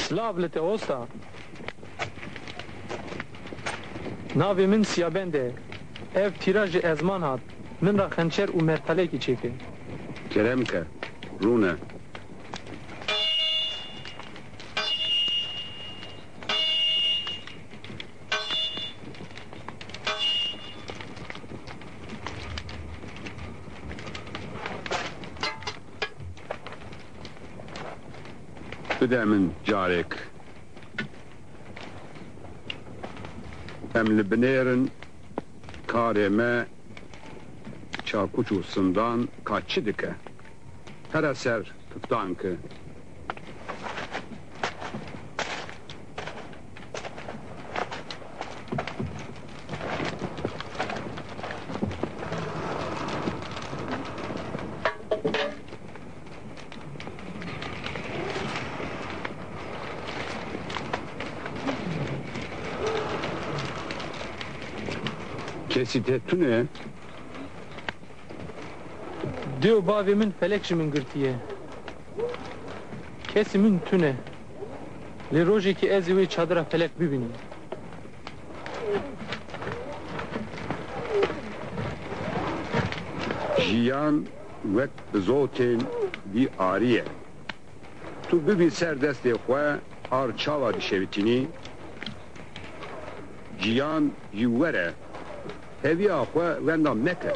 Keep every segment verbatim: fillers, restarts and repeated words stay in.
Silav li te osta. Navê min Siyabend e. Ev tîra ji ezman hat. Min ra xençer û mertalekî çêke. Kerem ke, rûne. Bide min carek. Em li binêrin karê me çakûç û sindan ka çi dike? Here ser tiftanki. Kesî te tune? Dê û bavê min felek ji min girtiye. Kesî min tune. Lê rojekî ez ê wê çadira felek bibînim. Jiyan wek bizotên vî arî ye. Tu bibî ser destê xwe, ar çawa dişewitînî? Jiyan ji we re, heviya xwe wenda meke.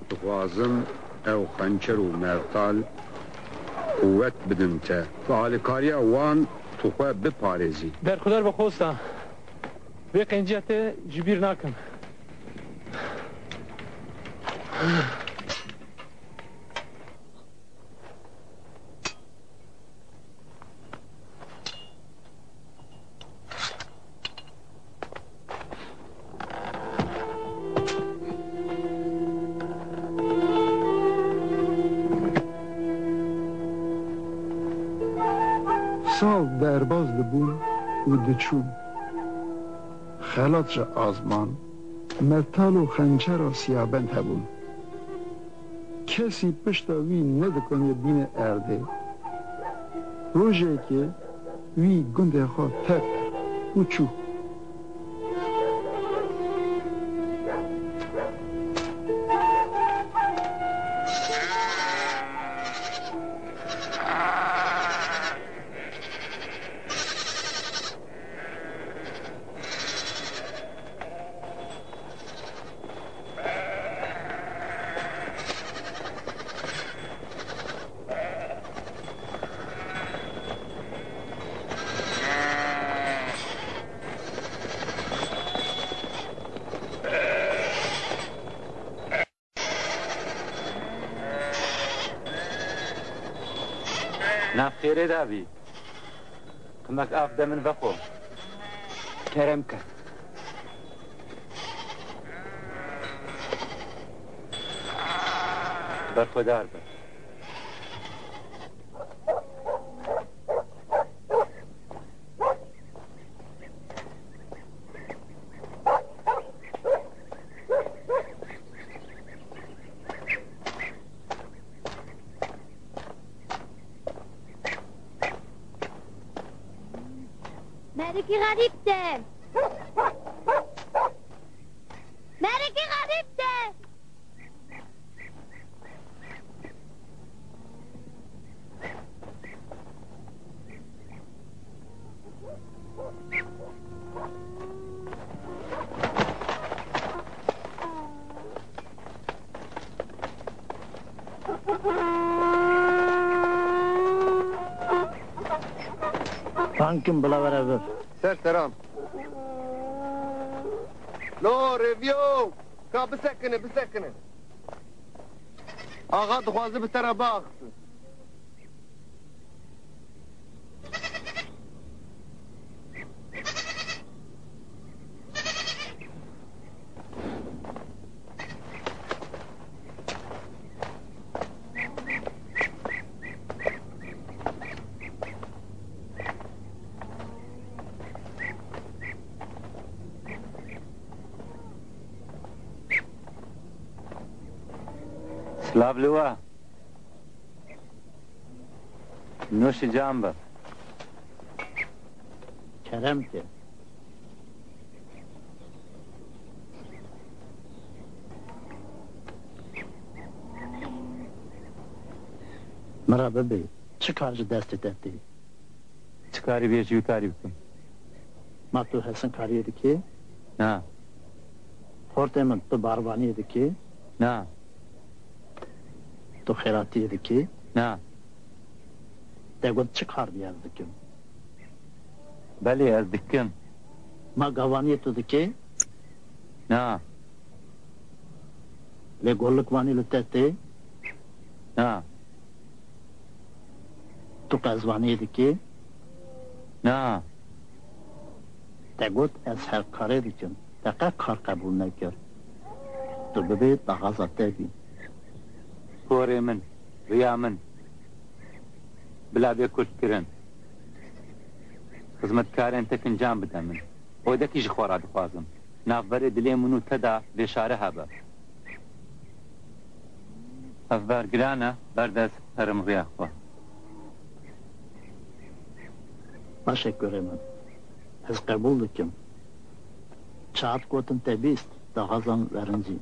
Dixwazim ew xençer û mertal quwet bidin te. Tu alîkariya wan tu xwe biparêzî. Berxudar be xosta. Vê qenciya te ji bîr nakim. Sal derbaz dibûn û diçûn. Xelat ji azman, mertal û xençera siyabend hebûn. Kesî pişta wî nedikaniye bîne erdê. Rojekê wî gundê xwe terk kir û çû. Nav xêrê de bî. Qimek av de min vexwe. Kerem ke. Berxwedar be. Merikî xerîb te. Merikî xerîb te. Tankim bila were vir. Ser seran. Lo, Rêviyo! Ka bisekine, bisekine. Axa dixwaze bi te re biaxifin. Silav li we. Nûşî can be. Kerem ke. Min re bibê, çi kar ji destê te tê? Çi karî bê ji wî karî bikim? Ma tu hesinkariyê dikî? Na. Xortê min, tu barvaniyê dikî? Na. Tu xêratiyê dikî? Na. Te got çi kar bê ez dikim? Belê, ez dikim. Ma gavaniyê tu dikî? Na. Lê golikvanî li te tê? Na. Tu qezvaniyê dikî? Na. Te got ez her karê dikim. Te qe kar qebûl nekir. Tu bibê daxwaza te bî. Porê min, riya min, bila bê kurtkirin. Xizmetkarên te kincan bide min. Odekî ji xwe re dixwazim. Navberê dilê min û te de vêşare hebe. Ev ber giran e, berde ez herim riya xwe. Baş e kurê min. Ez qebûl dikim. Çaxat gotin te bîst, daxwazan werincî.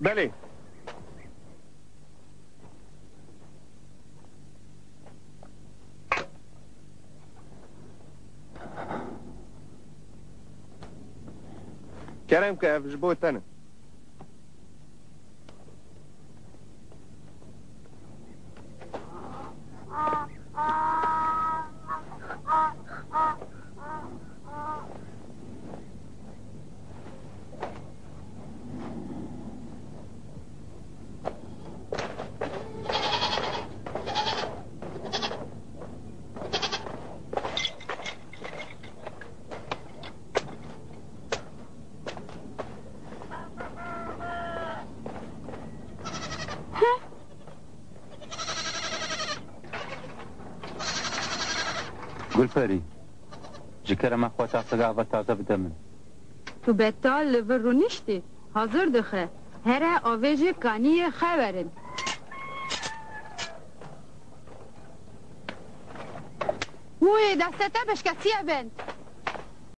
Belê. Kerem ke, ev ji bo te ne. Gulperî, ji kerema xwe tasega ava taze bide min. Tu betal li vir rûniştî? Hazir dixe. Here avê jî kaniyê xewerin. Wûyê destê te bişkesiye bin.